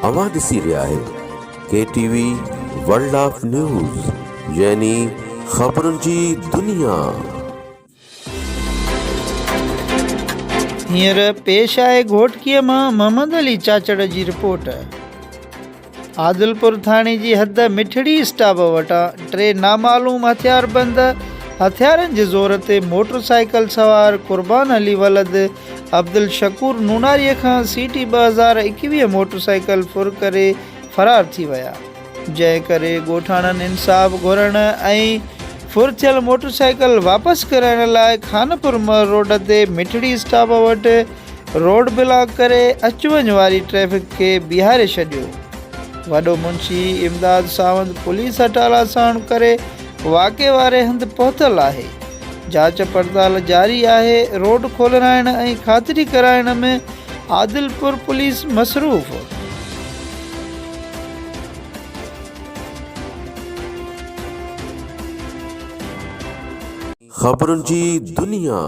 اوهان ڏسي رهيا آهيو K T V world of news يعني خبرن جي دنيا. هينئر پيش آهي گهوٽڪيء مان محمد علي چاچڙ جي رپورٽ. عادلپور ٿاڻي جي حد مٺڙي اسٽاپ وٽان ٽي نامعلوم هٿياربند هٿيارن جي زور تي موٽر سائيڪل سوار قربان علي ولد عبدالشڪور نوناري کان سي ٽي 2021 موٽر سائيڪل ڦر ڪري فرار ٿي ويا جنهن ڪري ڳوٺاڻن انصاف گهرڻ ۽ ڦر ٿيل موٽر سائيڪل واپس ڪرائڻ لاء خانپور مهر روڊ تي مٺڙي اسٽاپ وٽ روڊ بلاڪ ڪري اچ وڃ واري ٽريفڪ کي بيهاري ڇڏيو. وڏو منشي امداد ساوند پوليس اٽالا ساڻ ڪري واقعي واري هنڌ پهتل آهي. جاچ پڙتال جاري آهي، روڊ کولرائڻ ۽ خاطري ڪرائڻ ۾ عادلپور پوليس مصروف. خبرن جي دنيا.